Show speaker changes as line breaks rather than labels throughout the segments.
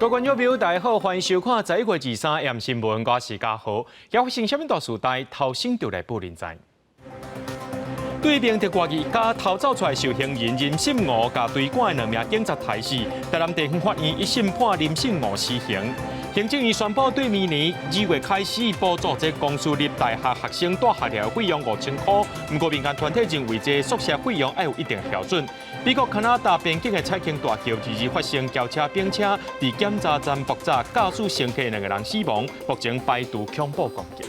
各位觀眾朋友，大家好，歡迎收看11月23暗新聞，我是嘉豪。今發生啥物大事代，頭先就來報恁知。對明德外一家偷走出來受刑人林信吾，共追趕的兩名警察刣死，台南地方法院一審判林信吾死刑。行政院宣布對明年2月開始補助這公私立大學學生蹛學寮費用5000箍，毋過民間團體認為這宿舍費用愛有一定標準。美國加拿大邊境的彩虹大橋二日發生轎車並車，佇檢查站爆炸，駕駛乘客兩個人死亡，目前排除恐怖攻擊。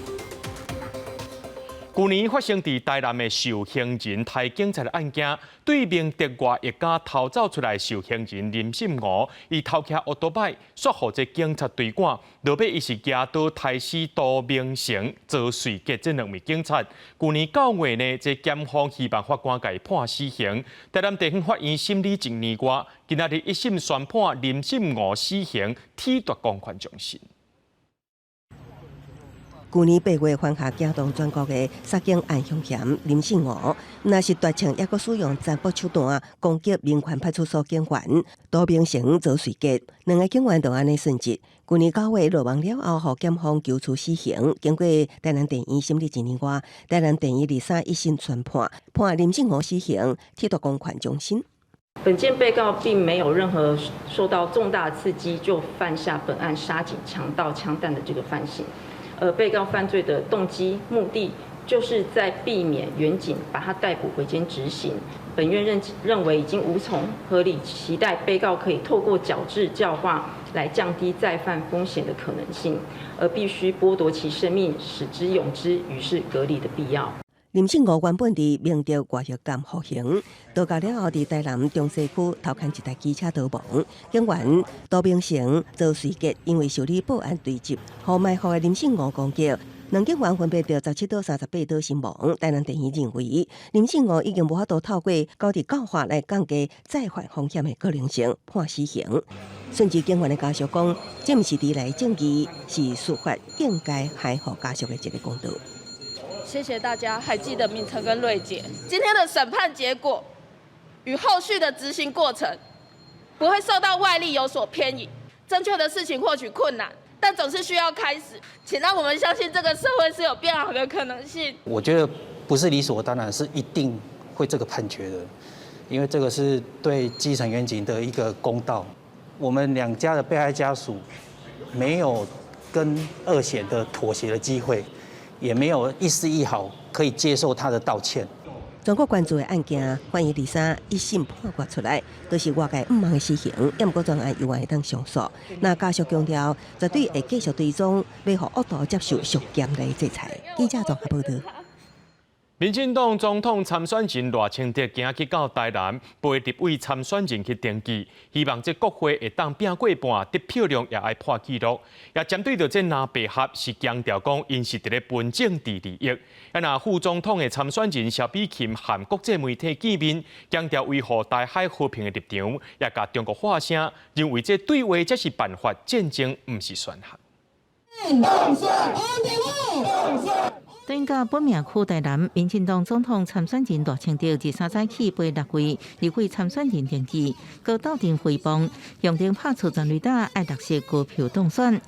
舊年發生佇台南的受刑人刣警察的案件，對明德外一家偷走出來受刑人林信吾，伊偷騎歐多擺，煞予這警察追趕，落尾伊是舉刀刣死杜明成、周瑞杰這兩位警察。舊年9月呢，這檢方希望法官共伊判死刑。台南地方法院審理一年外，今仔日一審宣判林信吾死刑，褫奪公權終身。
舊年8月犯下驚動全國的殺警案兇嫌林信吾，若是奪槍，抑閣使用殘暴手段攻擊民權派出所警員杜明成、周瑞杰兩个警員就按呢殉職。舊年9月落網了後，予檢方求處死刑。經過台南地院審理一年外，台南地院23一審宣判，判林信吾死刑，褫奪公權終身。
本件被告並沒有任何受到重大刺激就犯下本案殺警、強盜、槍彈的這個犯行。而被告犯罪的動機目的，就是在避免員警把他逮捕回監執行。本院認為已經無從合理期待被告可以透過矯治教化來降低再犯風險的可能性，而必須剝奪其生命，使之永之與世隔離的必要。
林信吾原本佇明德外役監服刑，逃獄了後，佇台南中西區偷牽一台機車逃亡。警員杜明成、周瑞杰因為受理報案追緝，予埋伏的林信吾攻擊，兩警員分別著17刀、38刀身亡。台南地院認為，林信吾已經無法度透過矯治教化來降低再犯風險的可能性，判死刑。殉職警員的家屬講，這毋是遲來正義，是司法應該還予家屬的一個公道。
謝謝大家還記得明成跟瑞杰。今天的審判結果與後續的執行過程不會受到外力有所偏移。正確的事情或許困難，但總是需要開始。請讓我們相信這個社會是有變好的可能性。
我覺得不是理所當然，是一定會這個判決的，因為這個是對基層員警的一個公道。我們兩家的被害家屬沒有跟惡嫌的妥協的機會。也沒有一絲一毫可以接受他的道歉。
全國關注的案件，法院23一審判決出來，都是外界毋望的死刑，抑毋過專案猶原會當上訴。那家屬強調，絕對會繼續追蹤，欲予惡徒接受上嚴厲制裁。記者綜合報導。
民進黨總統參選人賴清德今去到台南，陪立委參選人去登記，希望這國會會當拼過半，得票量也愛破紀錄。也針對著這藍白合是強調講，𪜶是佇咧分政治利益。啊，若副總統的參選人蕭美琴和國際媒體見面，強調維護台海和平的立場，也共中國發聲，認為這對話才是辦法，戰爭毋是選項。
轉到本命區台南，民進黨總統參選人賴清德23早起陪6位立委參選人登記，閣鬥陣揮棒，用頂拍出全壘打，愛綠色高票當選。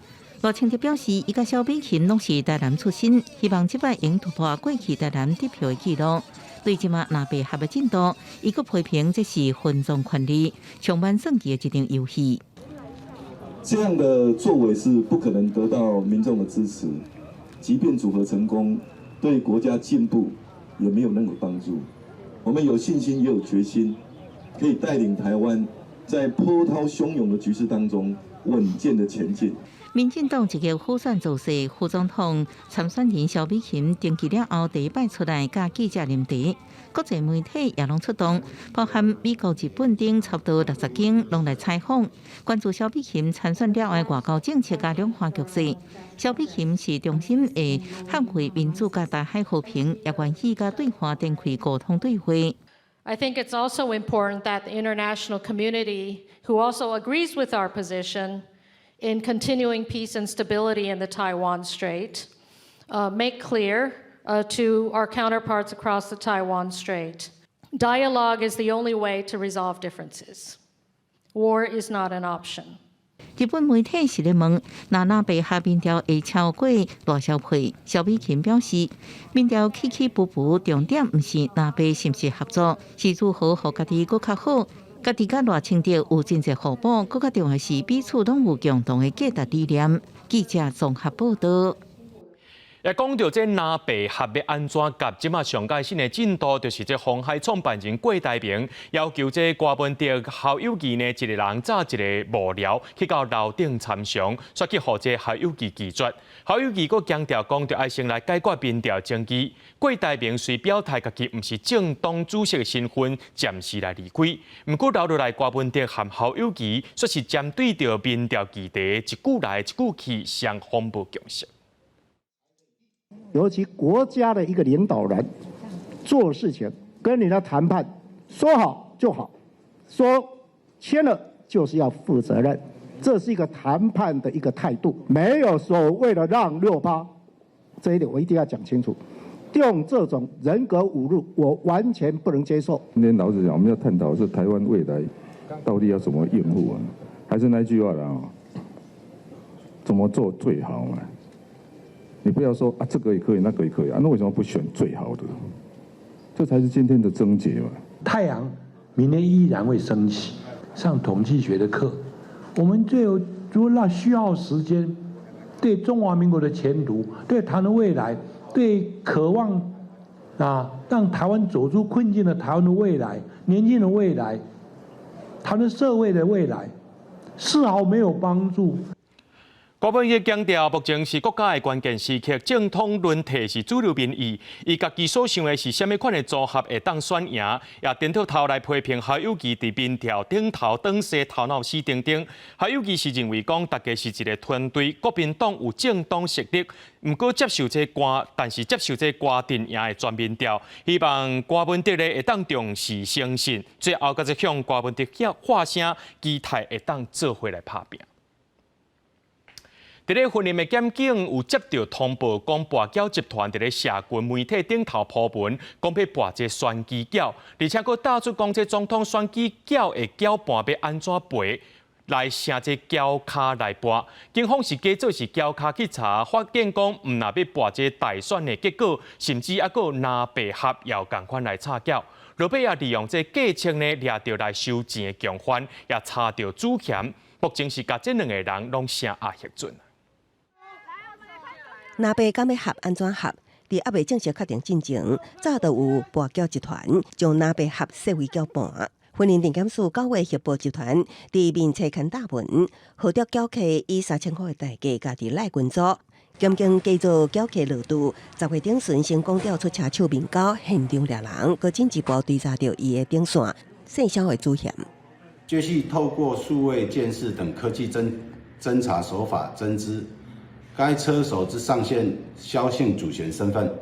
賴清德表示，伊佮蕭美琴攏是台南出身，希望這擺會突破過去台南得票的紀錄。對這馬藍白合的進度，伊閣批評這是分贓權力、充滿算計的一場遊戲。
這樣的作為是不可能得到民眾的支持，即便組合成功，對國家進步也沒有任何幫助。我們有信心，也有決心，可以帶領台灣在波濤洶湧的局勢當中穩健的前進。
民進黨一個輔選造勢，副總統參選人蕭美琴登記了後，第一擺出來佮記者啉茶，國際媒體也攏出動，包含美國、日本等差不多60間攏來採訪，關注蕭美琴參選了後的外交政策佮兩岸局勢。蕭美琴是衷心會捍衛民主佮台海和平，也願意佮對岸展開溝通對話。
I think it's also important that the international community, who also agrees with our position in continuing peace and stability in the Taiwan Strait, make clear to our counterparts across the Taiwan Strait. Dialogue is the only way to resolve differences. War is not an option.
日本媒體是咧問，若藍白合民調會超過偌少票？蕭美琴表示，民調起起伏伏，重點毋是藍白是毋是合作，是如何予家己閣較好。家己佮賴清德有真濟互補，閣較重要是彼此攏有共同的價值理念。記者綜合報道。
也講著這藍白合欲按怎夾，這馬上蓋新的進度就是這鴻海創辦人郭台銘要求這柯文哲、侯友宜呢，一个人紮一个幕僚去到樓頂參詳，煞去予這侯友宜拒絕。侯友宜閣強調講，著愛先來解決民調爭議。郭台銘雖表態家己毋是政黨主席的身份，暫時來離開。毋過留落來柯文哲和侯友宜，煞是針對著民調議題，一句來一句去，雙方無共識。
尤其國家的一個領導人做事情，跟你的談判說好就好，說簽了就是要負責任，這是一個談判的一個態度，沒有所謂的讓6趴，這一點我一定要講清楚。用這種人格侮辱，我完全不能接受。
今天老實講，我們要探討是台灣未來到底要怎麼應付啊？還是那句話啦，怎麼做最好嘛？你不要說啊，這個也可以，那個也可以啊，那為什麼不選最好的？這才是今天的症結嘛。
太陽明天依然會升起。上統計學的課，我們最後如果那需要時間，對中華民國的前途，對台灣的未來，對渴望啊讓台灣走出困境的台灣的未來，年輕人未來，台灣社會的未來，絲毫沒有幫助。
郭文傑強調，目前是國家的關鍵時刻，政黨輪替是主流民意。伊家己所想的是啥物款的組合會當選贏，也顛倒頭來批評侯友宜佇民調頂頭轉踅頭腦死定定。侯友宜是認為講，大家是一个團隊，國民黨有政黨實力，毋過接受這柯，但是接受這柯陣營的全民調，希望柯文哲咧會當重視誠信，最後閣再向柯文哲喊聲，期待會當做伙來拍拚。佇咧雲林的檢警有接著通報，講跋筊集團佇咧社群媒體頂頭鋪文，講欲跋這選舉攪，而且閣打出講這總統選舉攪的攪盤欲按怎賠，來寫這攪跤來跋。警方是假做是攪跤去查，發現講毋若欲跋這大選的結果，甚至猶閣有藍白合也有仝款來插攪。落尾也利用這計策呢，掠著來收錢的共犯，也查著主嫌。目前是共這兩个人攏聲押核准。
藍白敢欲合按怎合？佇猶未正式確定進前，早就有跋筊集團將藍白合設為攪盤。雲林地檢署九月協報集團佇面冊刊貼文，號召攪客以3000箍的代價家己賴群組，檢警假做攪客落駐，10月頂旬成功調出車手面交，現場掠人，閣進一步追查著伊的頂線姓蕭的主嫌。
接續透過數位監視等科技偵查手法偵知。該車手之上線蕭姓主嫌身份，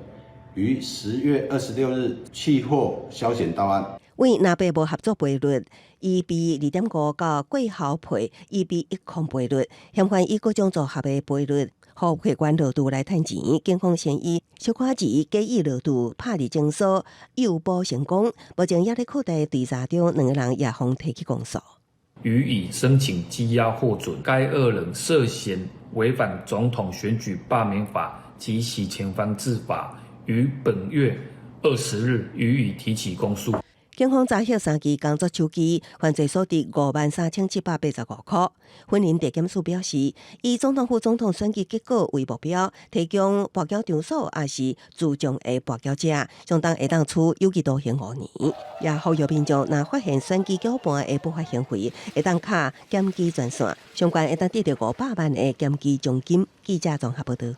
於10月26日緝獲蕭嫌到案。
為藍白無合作賠率，1比2.5到郭侯配1比1.0賠率，嫌犯以各種組合的賠率，予客觀落注來趁錢。警方先以小可錢假意落注拍入偵搜，誘捕成功。目前也咧擴大追查中，兩个人也予提起公訴。
予以申請羈押獲准，該二人涉嫌違反總統選舉罷免法及洗錢防制法，於本月20日予以提起公訴。
警方查獲三支工作手機，犯罪所得53,785箍。雲林地檢署表示，以總統府總統選舉結果為目標，提供跋筊場所抑是輜重的跋筊者，相當會當處有期徒刑5年。也呼籲民眾，若發現選舉攪盤的不法行為，會當敲檢舉專線，相關會當得著500萬的檢舉獎金。記者綜合報導。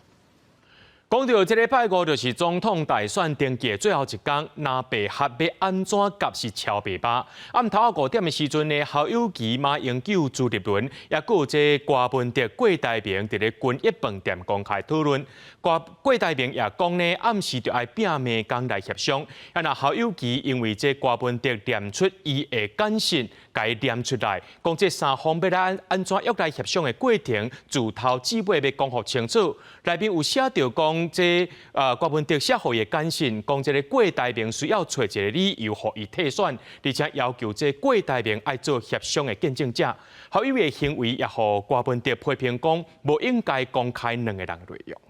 講著這禮拜五就是總統大選登記的最後一工，藍白合欲按怎夾是超白巴。暗頭5點的時陣呢，侯友宜、馬英九、朱立倫，也閣有這柯文哲、郭台銘佇咧均一飯店公開討論。郭台銘也講呢，暗時就愛摒罵工來協商。啊，若侯友宜因為這柯文哲念出伊的簡訊，共伊念出來，講這三方欲來按怎約來協商的過程，自頭至尾欲講予清楚。內面有寫著講，講這郭文德寫予伊的簡訊，講這个郭台銘需要揣一个理由予伊退選，而且要求這郭台銘愛做協商的見證者。侯友宜的行為也予郭文德批評講，無應該公開兩个人的內容。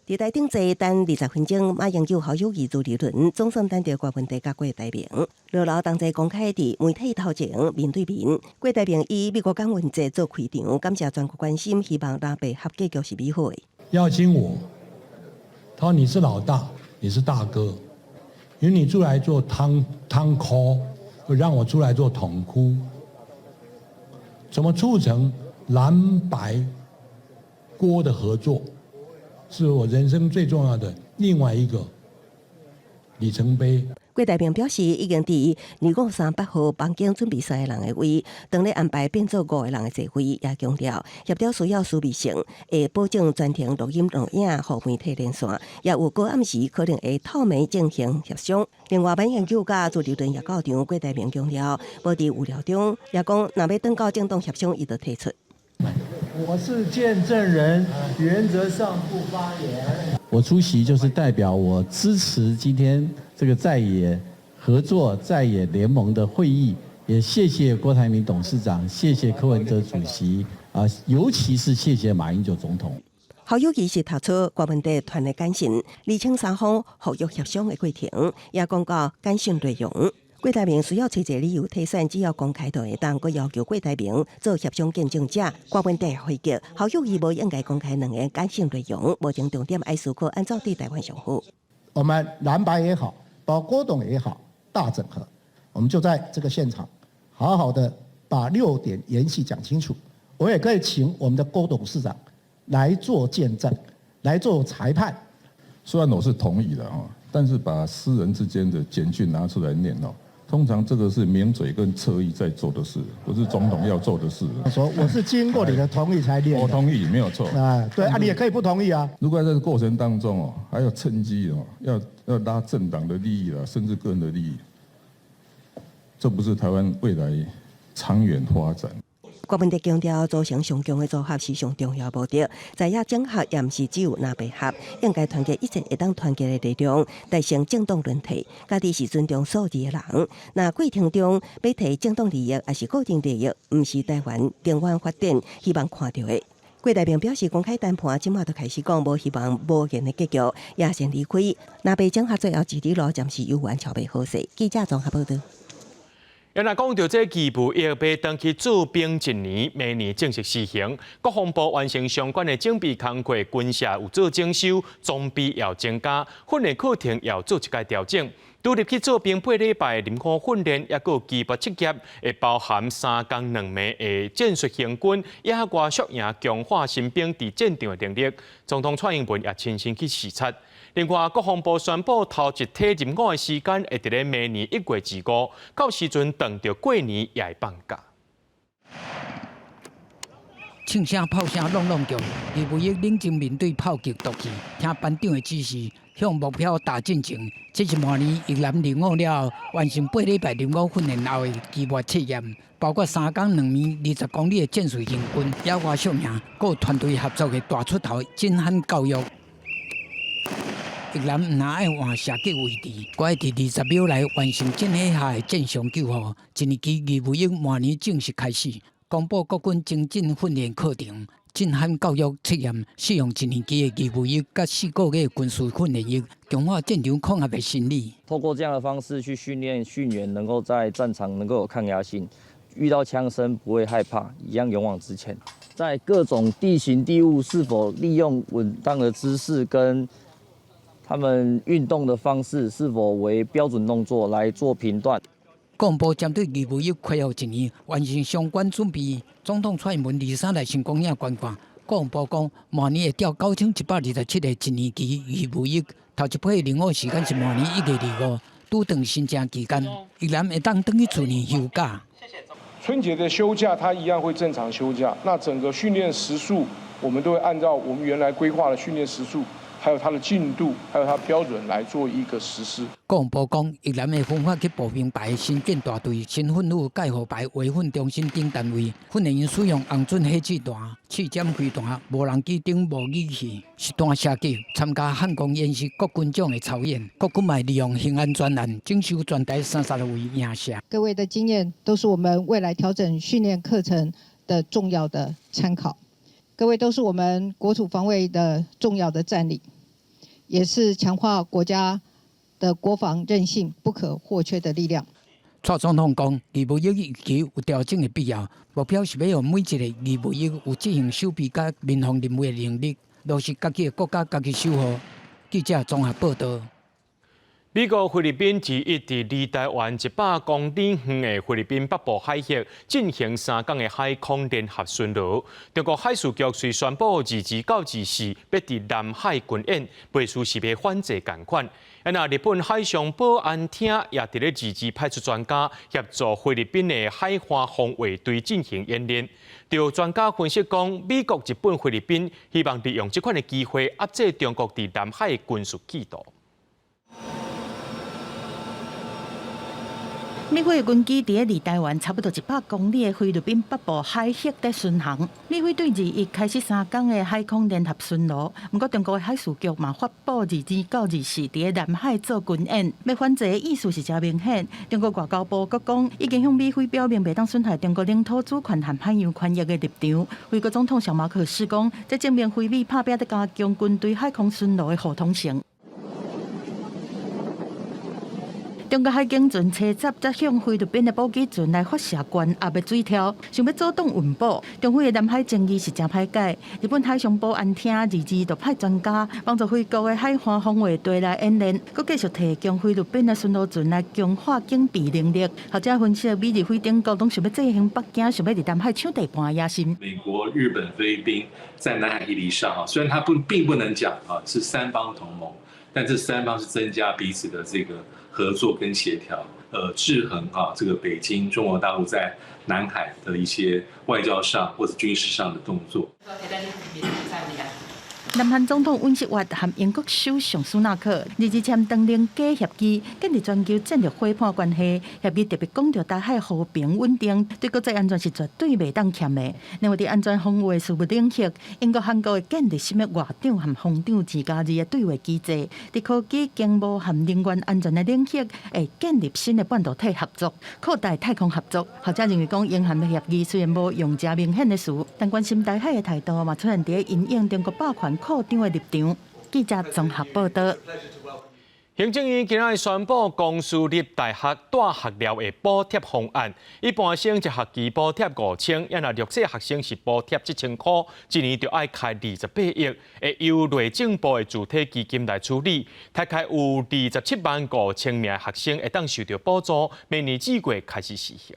佇台頂坐等20分鐘，馬英九、侯友宜、朱立倫總算等著郭文德佮郭台銘，落樓同齊公開佇媒體頭前面對面。郭台銘以美國感恩節做開場，感謝全國關心，希望藍白合結局是美好的。
邀請我，他說你是老大，你是大哥，由你出來做湯湯鍋，讓我出來做統箍，怎麼促成藍白郭的合作？是我人生最重要的另外一個里程碑。
郭台銘表示，已經佇2、5、3、8號房間準備三個人的位，當咧安排變做五個人的座位，也強調協調需要私密性，會保證全程錄音錄影，予媒體連線，也有閣暗時可能會透明進行協商。另外，馬英九佮朱立倫也到場，郭台銘強調，無佇預料中，也講若欲轉到政黨協商，伊就退出。
我是見證人，原則上不發言。
我出席就是代表我支持今天這個在野合作、在野聯盟的會議，也謝謝郭台銘董事長，謝謝柯文哲主席，啊，尤其是謝謝馬英九總統。
侯友宜是提出郭文德傳的簡訊，釐清三方合約協商的過程，也講到簡訊內容。郭台銘需要揣一个理由退選，只要公開就會當，閣要求郭台銘做協商見證者。郭文德回擊，侯友宜無應該公開兩个簡訊內容，目前重點愛思考按怎對台灣上好。
我們藍白也好，包括郭董也好，大整合，我們就在這個現場，好好的把六點研細講清楚。我也可以請我們的郭董事長來做見證，來做裁判。
雖然我是同意的哦，但是把私人之間的簡訊拿出來念哦。通常這個是名嘴跟側翼在做的事，不是總統要做的事。
我說我是經過你的同意才念。
我同意，沒有錯。
啊，對啊，你也可以不同意啊。
如果在這個過程當中哦，還要趁機哦，要拉政黨的利益啦，甚至個人的利益，這不是台灣未來長遠發展。
郭文德強調，組成上強的組合是上重要目的。在野整合也毋是只有藍白合，應該團結一切會當團結的力量，達成政黨輪替。家己是尊重所有的人。若過程中欲提政黨利益，抑是個人利益，毋是台灣長遠發展希望看著的。郭台銘表示，公開談判這馬就開始講，無希望無言的結局，也先離開。藍白整合最後一里路，暫時猶原喬袂好勢。記者綜合報導。
原來講著這義務役欲轉去駐兵一年，明年正式施行。國防部完成相關的準備工作，軍舍有做整修，裝備也有增加，訓練課程也有做一個調整。除入去做兵8禮拜臨空訓練，抑閣有基本測驗，會包含3工2暝的戰術行軍，野外宿營，強化新兵佇戰場的能力。總統蔡英文也親身去視察。另外，國防部宣布，頭一梯入伍的時間會佇咧明年1月25，到時陣等著過年也會放假。
槍聲炮聲挵挵叫，義務役冷靜面對炮擊毒氣，聽班長的指示，向目標打進前。這是明年役男入伍了後，完成8禮拜入伍訓練後的期末測驗，包括3工2暝20公里的戰術行軍、野外宿營，閣有團隊合作的大出頭震撼教育。役男毋但愛換射擊位置，閣愛佇20秒內完成戰火下的戰傷救護。一年期義務役明年正式開始，公布國軍精進訓練課程、震撼教育測驗，適用一年期的義務役佮4個月軍事訓練役，強化戰場抗壓的心理。
透過這樣的方式去訓練訓員，能夠在戰場能夠有抗壓性，遇到槍聲不會害怕，一樣勇往直前。在各種地形地物是否利用穩當的姿勢跟他們運動的方式是否為標準動作來做評斷。
國防部針對義務役恢復一年，完成相關準備。總統蔡英文23來成功嶺觀看。國防部講，明年會調9127個一年期義務役，頭一批入伍時間是明年1月25，拄轉新正期間，役男會當轉去厝裡休假。
春節的休假，他一樣會正常休假。那整個訓練時數，我們都會按照我們原來規劃的訓練時數還有它的進度，還有它標準來做一個實施。
國防部講，役男會分發去步兵排、新建大隊、新訓府、蓋號排、維訓中心等單位，訓練員使用紅準火箭彈、刺針飛彈、無人機等模擬器，實彈射擊，參加漢光演習各軍種的操演。國軍嘛利用興安專案，徵收全台36位營舍。
各位的經驗都是我們未來調整訓練課程的重要的參考。各位都是我們國土防衛的重要的戰力，也是強化國家的國防韌性不可或缺的力量。
蔡總統講，義務役役期有調整的必要，目標是欲予每一个義務役有執行守備佮民防任務的能力，落實家己的國家，家己守護。記者綜合報道。
美國菲律賓之一佇離台灣100公里遠的菲律賓北部海域進行3工的海空聯合巡邏。中國海事局遂宣布，22到24欲佇南海軍演，袂輸是欲反制仝款。啊，日本海上保安廳也佇咧22派出專家協助菲律賓的海岸防衛隊進行演練。有專家分析講，美國、日本、菲律賓希望利用這款的機會壓制中國佇南海的軍事企圖。
美菲的軍機佇咧離台灣差不多100公里的菲律賓北部海域佇巡航。美菲對21開始3工的海空聯合巡邏，毋過中國的海事局嘛發布22到24佇咧南海做軍演，欲反制的意思是誠明顯。中國外交部閣講，已經向美菲表明袂當損害中國領土主權和海洋權益的立場。菲國總統小馬可斯講，這證明菲美拍拚佇加強軍隊海空巡邏的互通性。中國海警船車載則向菲律賓的補給船來發射懸壓的水柱，想欲阻擋運補。中菲的南海爭議是誠歹解。日本海上保安廳22就派專家幫助菲國的海岸防衛隊來演練，閣繼續提供菲律賓的巡邏船來強化警備能力。學者分析，美日菲等國攏想欲制衡北京，想欲佇南海搶地盤的野心。
美國、日本、菲律賓在南海議題上啊，雖然他不並不能講啊是三方同盟，但這三方是增加彼此的這個合作跟協調，制衡啊，這個北京中國大陸在南海的一些外交上或者軍事上的動作。
南韓總統尹錫悅和英國首相蘇納克22簽當凌家協議，建立全球戰略夥伴關係。協議特別講著台海和平穩定，對國際安全是絕對袂當欠的。另外，佇安全防衛事務領域，英國韓國會建立啥物外長和防長2+2的對話機制。佇科技、經貿和能源安全的領域，會建立新的半導體合作，擴大太空合作。學者認為講，英韓的協議雖然無用誠明顯的詞，但關心台海的態度嘛出現佇咧因應中國霸權擴張的立場。記者綜合報道。
行政院今仔宣布，公私立大學蹛學料的補貼方案，一般生一學期補貼5000，啊若弱勢學生是補貼7000箍，一年就愛開28億，會由內政部的主體基金來處理。大概有27萬5千名學生會當受著補助，明年4月開始施行。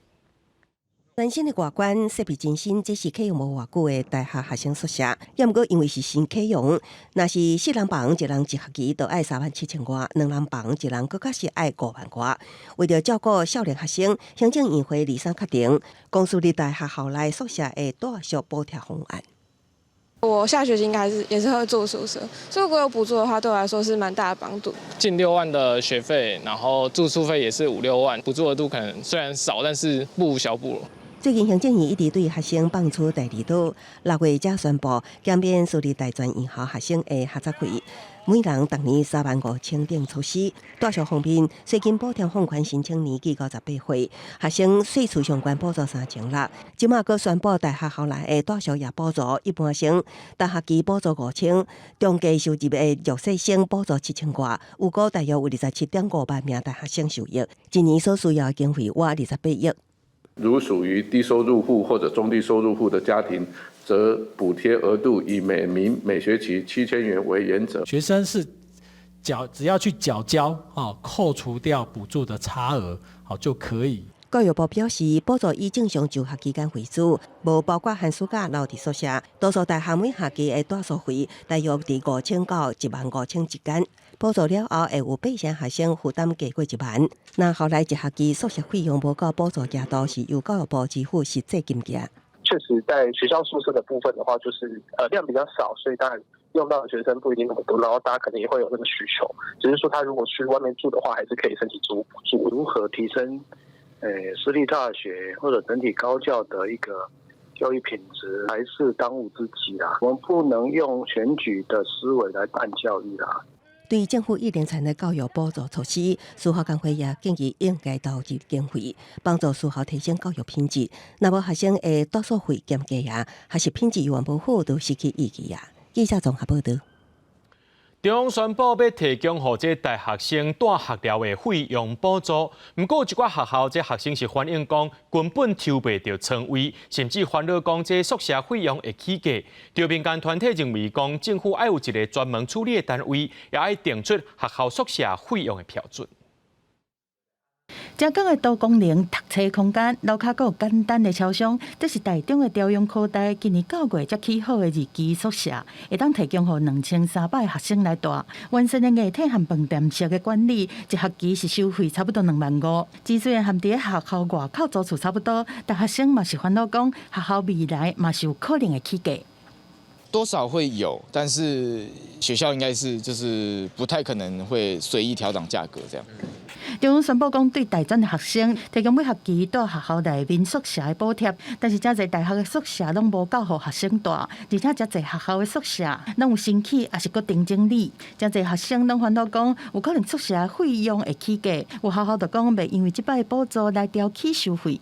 全新的外觀設備真新，這是啟用無偌久的大學學生宿舍。也毋過因為是新啟用，若是四人房一人一學期就愛3萬7千外，兩人房一人閣較是愛5萬外。為著照顧少年學生，行政院會23確定公私立大學校內宿舍的住宿補貼方案。
我下學期應該是也是會住宿舍，所以如果有補助的話，對我來說是蠻大的幫助。
近6萬的學費，然後住宿費也是五六萬，補助額度可能雖然少，但是不無小補。
最近行政院一直對學生放出第二刀，6月才宣布減免私立大專院校學生的學雜費，每人逐年3萬5千等措施。住宿方面，稅金補貼放寬申請年紀到18歲，學生稅厝相關補助3600。這馬閣宣布大學校內的住宿也補助，一般生逐學期補助5000，中低收入的弱勢生補助7000外，預估大約有27.5萬名大學生受益，一年所需要的經費約28億。
如屬於低收入戶或者中低收入戶的家庭，則補貼額度以每名每學期7000元為原則。
學生是繳，只要去繳交啊，扣除掉補助的差額，好就可以。
教育部表示，補助以正常就學期間為主，無包括寒暑假留佇宿舍。多數大學每學期的住宿費大約佇5000到1萬5千之間。補助了後，會有八成學生負擔低過1萬。若後來一學期宿舍費用無夠補助額度，是由教育部支付實際金額。
確實在學校宿舍的部分的話，就是量比較少，所以當然用到的學生不一定那麼多，然後大家可能也會有那個需求，只是說他如果去外面住的話，還是可以申請租屋補助。
如何提升私立大學或者整體高教的一個教育品質，還是當務之急啦。我們不能用選舉的思維來辦教育啦。
對政府一連串的教育補助措施，私校工會也建議應該投入經費，幫助私校提升教育品質。若無學生的住宿費減低啊，學習品質猶原無好，都失去意義啊。記者綜合報導。
中央宣布欲提供予這大學生蹛學寮的費用補助，毋過有一寡學校這學生是反映講根本抽袂著床位，甚至煩惱講這宿舍費用會起價。著民間團體認為講政府愛有一个專門處理的單位，也愛定出學校宿舍費用的標準。
正港的多功能讀冊空間，樓跤閣有簡單的超商，這是台中的朝陽科大今年9月才起好的二期宿舍，會當提供予2300个學生來蹛。完善的硬體和飯店式的管理，一學期是收費差不多2萬5。雖然和佇學校外口租厝差不多，但學生嘛是煩惱講，學校未來嘛是有可能會起價。
多少會有，但是學校應該是就是不太可能會隨意調漲價格這樣。
中央宣布講，對大專的學生提供每學期蹛學校內面宿舍的補貼，但是誠濟大學的宿舍攏無夠予學生蹛，而且誠濟學校的宿舍攏有新起，抑是閣重整理，誠濟學生攏煩惱講，有可能宿舍費用會起價，有學校就講袂因為這擺補助來調起收費。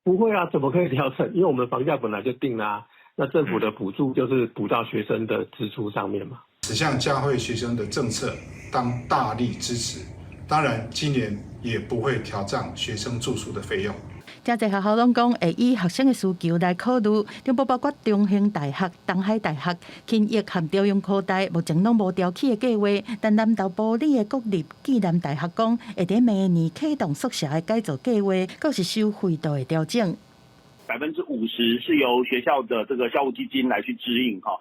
不會啊，怎麼可以調整？因為我們房價本來就定啦，那政府的補助就是補到學生的支出上面嘛。
此項嘉惠學生的政策，當大力支持。當然，今年也不會調漲學生住宿的費用。
誠濟學校攏講會以學生的需求來考慮，中部包括中興大學、東海大學、勤益和朝陽科大，目前攏無調起的計劃。但南投埔里的國立暨南大學講，會佇明年啟動宿舍的改造計劃，閣是收費都會調整。
50%是由學校的這個校務基金來去支應，哈，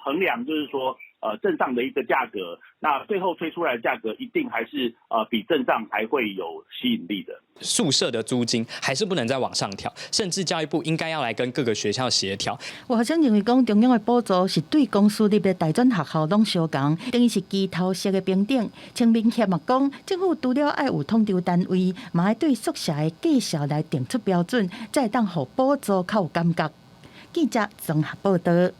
衡量就是說，鎮上的一個價格，那最後推出來的價格一定還是比鎮上還會有吸引力的。
宿舍的租金還是不能再往上調，甚至教育部應該要來跟各個學校協調。
有學生認為講，中央的補助是對公私立的大專學校攏相仝，等於是齊頭式的平等。青民協嘛講，政府除了愛有統籌單位，嘛愛對宿舍的價數來定出標準，才會當予補助較有感覺。記者綜合報導。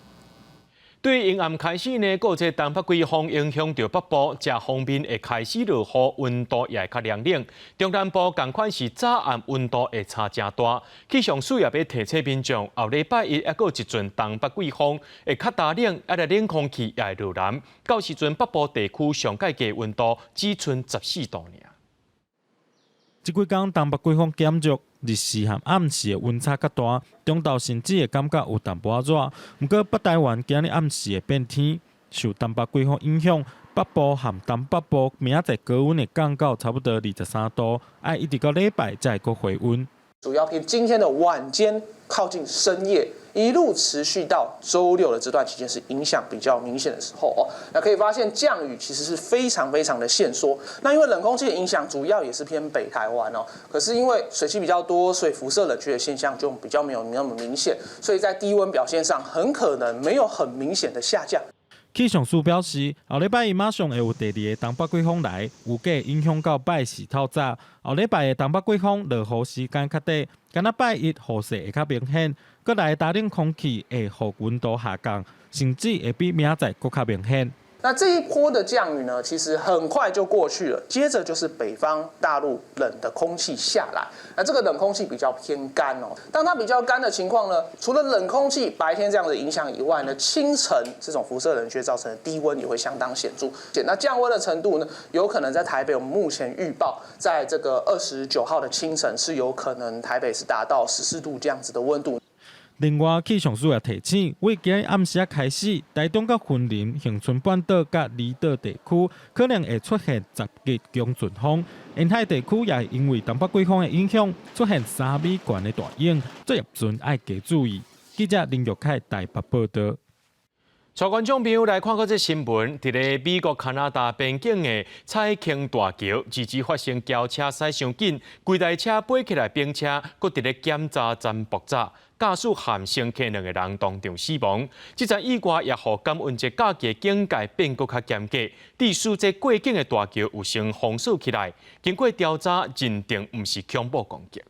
對陰暗開始呢，閣這東北季風影響著北部，這方面會開始落雨，溫度也會較涼冷。中南部仝款是早暗溫度會差誠大。氣象署也欲提醒民眾，後禮拜一猶閣有一陣東北季風會較乾冷，啊，冷空氣也會落南。到時陣北部地區上蓋低溫度只賰14度爾。
這幾工東北季風減弱，日時和暗時的溫差較大，中晝甚至會感覺有淡薄仔熱。毋過北台灣今日暗時會變天，受東北季風影響，北部和東北部明仔載高溫會降到差不多23度，愛一直到禮拜才會閣回溫。
主要偏今天的晚間靠近深夜，一路持續到週六的這段期間是影響比較明顯的時候哦。那可以發現降雨其實是非常非常的限縮。那因為冷空氣的影響主要也是偏北台灣哦，可是因為水汽比較多，所以輻射冷卻的現象就比較沒有那麼明顯，所以在低溫表現上很可能沒有很明顯的下降。
氣象署表示，後禮拜一馬上會有第二个東北季風來，預計影響到拜四透早。後禮拜的東北季風落雨時間較短，敢若拜一雨勢會較明顯，閣來乾冷空氣會予溫度下降，甚至會比明仔載閣較明顯。
那這一波的降雨呢，其實很快就過去了。接着就是北方大陸冷的空氣下來，那這個冷空氣比較偏乾哦。當它比較乾的情況呢，除了冷空氣白天這樣的影響以外呢，清晨這種輻射冷卻造成的低溫也會相當顯著。那降溫的程度呢，有可能在台北，我們目前預報，在這個29號的清晨是有可能台北是達到14度這樣子的溫度。
另外，氣象署也提醒，為今日暗時仔開始，台中佮雲林、恆春半島佮離島地區可能會出現10日強陣風。沿海地區也會因為東北季風的影響，出現3米懸的大湧，作業船愛加注意。記者林玉凱台北報導。
帶觀眾朋友來看閣這新聞，佇咧美國加拿大邊境的彩坑大橋，日前發生轎車駛傷緊，規台車飛起來冰車，閣佇咧檢查站爆炸。駕駛和乘客兩個人當場死亡。這場意外也予感恩節假期警戒變閣較嚴格，致使這過境的大橋有先封鎖起來。經過調查，認定毋是恐怖攻擊。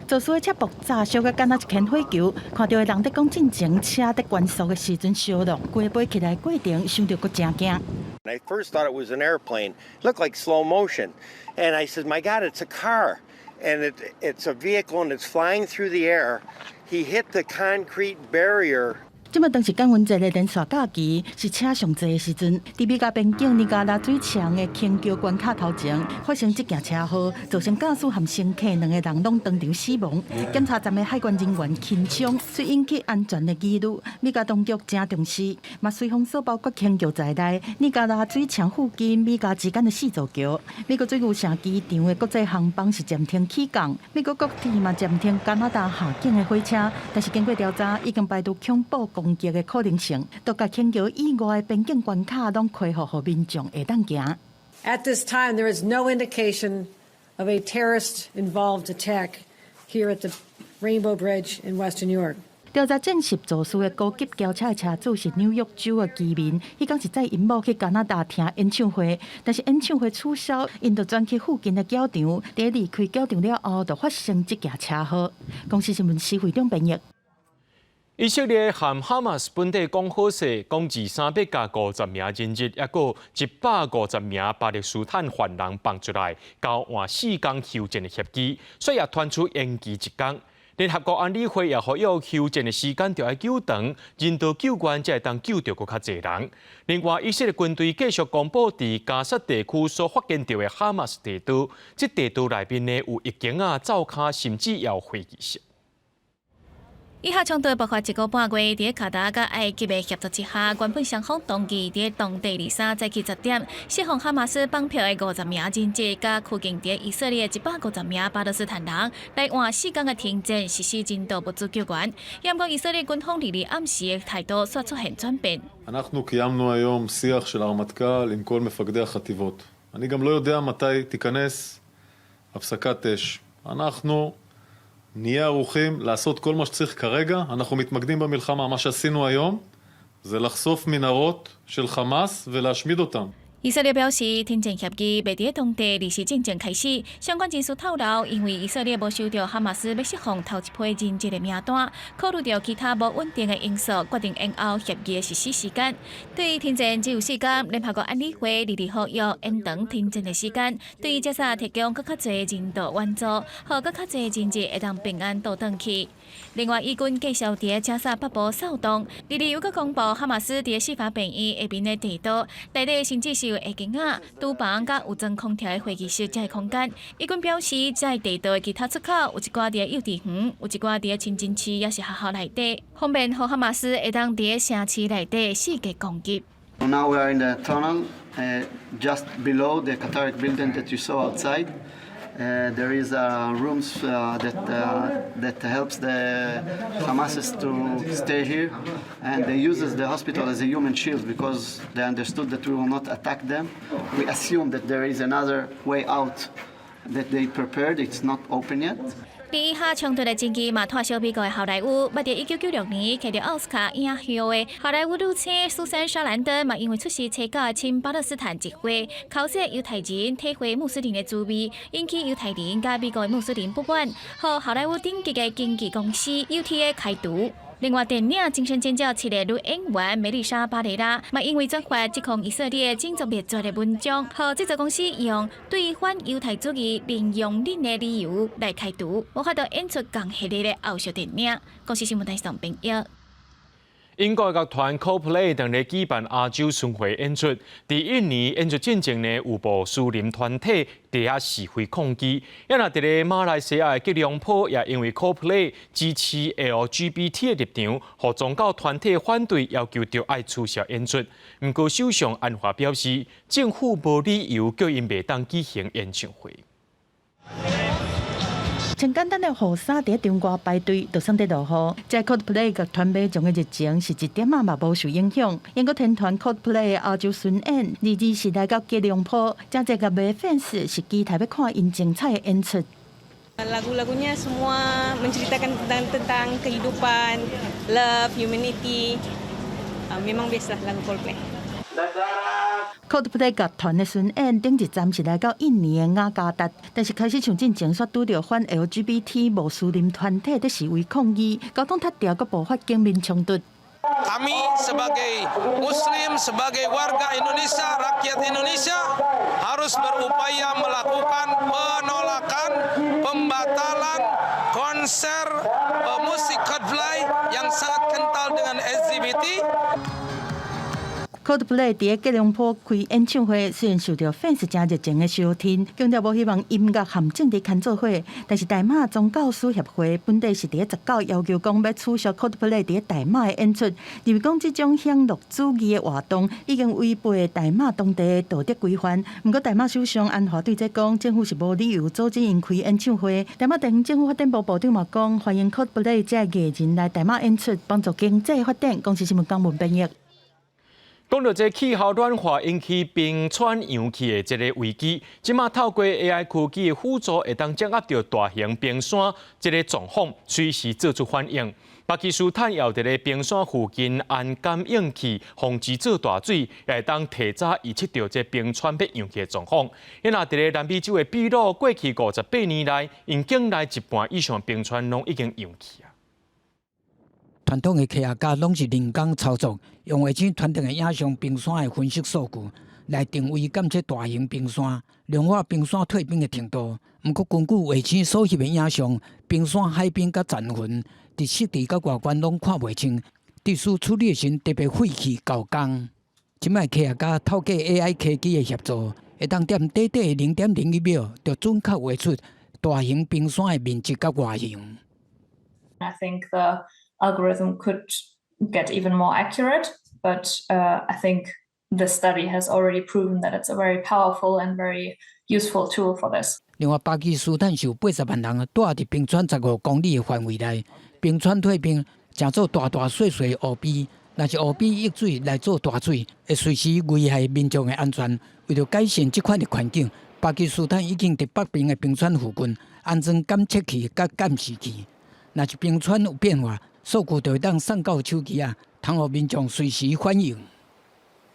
肇事的車爆炸，燒甲敢若一顆火球，看著的人佇講進前車佇關速的時陣燒落，規飛起來過程想著閣誠驚。
I first thought it was an airplane, looked like slow motion, and I said, "My God, it's a car, and it's a vehicle, and it's flying through the air." He hit the concrete barrier.
這擺當時感恩節的連續假期是車上濟的時陣，佇美加邊境尼加拉水牆的輕橋關卡頭前發生這件車禍，造成駕駛和乘客兩個人攏當場死亡。檢查站的海關人員輕傷，遂引起安全的疑慮。美加當局誠重視，嘛隨封鎖包括輕橋在內，尼加拉水牆附近美加之間的四座橋。美國水牛城機場的國際航班是暫停起降，美國國鐵嘛暫停加拿大下境的火車，但是經過調查，已經排除恐怖攻擊的可能性，獨共輕橋以外的邊境關卡攏開放予民眾會當行。
At this time, there is no indication of a terrorist-involved attack here at the Rainbow Bridge in Western New York.
調查證實，肇事的高級轎車的車主是紐約州的居民，彼工是載𪜶某去加拿大聽演唱會，但是演唱會取消，𪜶就轉去附近的轎場，佇離開轎場了後，就發生這件車禍。公視新聞施會長編譯。
以色列和哈馬斯本底講好勢，講二三欲共50名人質，抑閣150名巴勒斯坦犯人放出來，交換4工休戰的協議，所以也傳出延期一工。聯合國安理會也呼籲休戰的時間著愛久長，人道救援才會當救著閣較濟人。另外，以色列軍隊繼續公布佇加薩地區所發現著的哈馬斯地道，這地道內面呢有異形仔、灶跤，甚至也有飛機室。
以哈衝突爆發一個半月，佇卡達佮埃及的協助之下，原本雙方同意佇當地23早起10點釋放哈馬斯綁票的50名人質，佮拘禁佇以色列150名巴勒斯坦人，來換4工的停戰，實施人道物資救援。毋過以色列軍方22暗時的態度煞出現轉變。
אנחנו קיימנו היום שיח של הרמטכ"ל עם כל מפקדי החטיבות. אני גם לא יודע מתי תיכנס הפסקת אש. אנחנו נהיה ערוכים לעשות כל מה שצריך כרגע, אנחנו מתמקדים במלחמה. מה שעשינו היום זה לחשוף מנהרות של חמאס ולהשמיד אותם.
以色列表示，停戰協議袂佇當地二四進前開始。相關人士透露，因為以色列無收著哈馬斯欲釋放頭一批人質的名單，考慮著其他無穩定的因素，決定延後協議的實施時間。對於停戰只有4工，聯合國安理會22呼籲延長停戰的時間，對於加沙提供閣較濟人道援助，予閣較濟人質會當平安倒轉去。另外，以軍繼續佇加沙北部掃蕩，22又閣公布哈馬斯佇矽法病院下面的地道，內底甚至是有異形仔、廚房佮有裝空調的會議室這个空間。以軍表示，這地道的其他出口有一寡佇幼稚園，有一寡佇清真寺，抑是學校內底，方便予哈馬斯會當佇城市內底四界攻擊。
Now we are in the tunnel, just below the Qatari building that you saw outside. There is rooms that helps the Hamases to stay here, and they uses the hospital as a human shield because they understood that we will not attack them. We assume that there is another way out that they prepared. It's not open yet.
以哈衝突的爭議嘛，拖小美國的好萊塢，捌佇1996年摕著奧斯卡影后的好萊塢女星蘇珊·莎蘭登嘛，因為出席邪教的親巴勒斯坦集會，口說猶太人體會穆斯林的滋味，引起猶太人佮美國的穆斯林不滿，予好萊塢頂級的經紀公司 UTA 開除。另外，電影《驚聲尖叫》七个女演員梅麗莎·巴雷拉，嘛因為轉發指控以色列種族滅絕的文章，予製作公司用對反猶太主義零容忍的理由來開除，無法度演出仝系列的後續電影。公視新聞台上編譯。
英國樂團 Coldplay 當咧舉辦亞洲巡迴演出，佇印尼演出進前呢，有穆斯林團體佇遐示威抗議。啊若佇咧馬來西亞的吉隆坡，也因為 Coldplay 支持 LGBT 的立場，予宗教團體反對，要求著愛取消演出。毋過首相安華表示，政府無理由叫𪜶袂當舉行演唱會。
穿簡單的雨衫佇場外排隊，就算佇落雨。這 Coldplay 樂團民眾的熱情是一點仔嘛無受影響。英國天團 Coldplay 亞洲巡演，22是來到吉隆坡，誠濟個迷 fans 是期待欲看𪜶精彩的演出。
Lagu-lagunya semua menceritakan tentang tentang kehidupan, love, humanity. Memang best lah lagu Coldplay.
Coldplay 樂團的巡演頂一站是來到印尼的雅加達，但是開始唱進前，煞拄著反 LGBT 穆斯林團體佇示威抗議，交通塞牢，閣爆發警民衝突。
Kami sebagai Muslim, sebagai warga Indonesia, rakyat Indonesia harus berupaya melakukan penolakan pembatalan konser musik Coldplay yang sangat kental dengan LGBT.
Coldplay 佇吉隆坡開演唱會，雖然受著 fans 誠熱情的收聽，強調無希望音樂和政治牽做伙，但是大馬宗教師協會本底是佇19要求講欲取消 Coldplay 佇大馬的演出，認為講這種享樂主義的活動已經違背大馬當地的道德規範。毋過大馬首相安華對這講，政府是無理由阻止𪜶開演唱會。大馬地方政府發展部部長嘛講，歡迎 Coldplay 這个藝人來大馬演出，幫助經濟發展。公視新聞江文編譯。
講到這氣候暖化引起冰川融去的這个危機，這馬透過 AI 科技的輔助，會當掌握著大型冰山這个狀況，隨時做出反應。巴基斯坦也有佇咧冰山附近安感應器，防止做大水，也會當提早預測著這冰川欲融去的狀況。因若佇咧南美洲的秘魯，過去58年來，𪜶境內一半以上冰川攏已經融去啊。
傳統的科學家攏是人工操作，用衛星傳遞的影像、冰山的分析數據來定位監測大型冰山、量化冰山退冰的程度。毋過，根據衛星所翕的影像，冰山海冰佮殘痕，佇實地佮外觀攏看袂清，佇需處理的時特別費氣猴工。這擺科學家透過 AI 科技的協助，會當踮短短的0.01秒，就準確畫出大型冰山的面積佮外形。
I think the algorithm could get even more accurate, but I think the study has already proven that it's a very powerful and very useful tool for this.
另外，巴基斯坦有80萬人蹛佇冰川15公里的範圍內，冰川退冰，成做大大細細的湖邊，若是湖邊溢水來做大水，會隨時危害民眾的安全。為著改善這款的環境，巴基斯坦已經佇北邊的冰川附近安裝監測器佮監視器。若是冰川有變化，數據就會當送到手機仔，通予民眾隨時反應。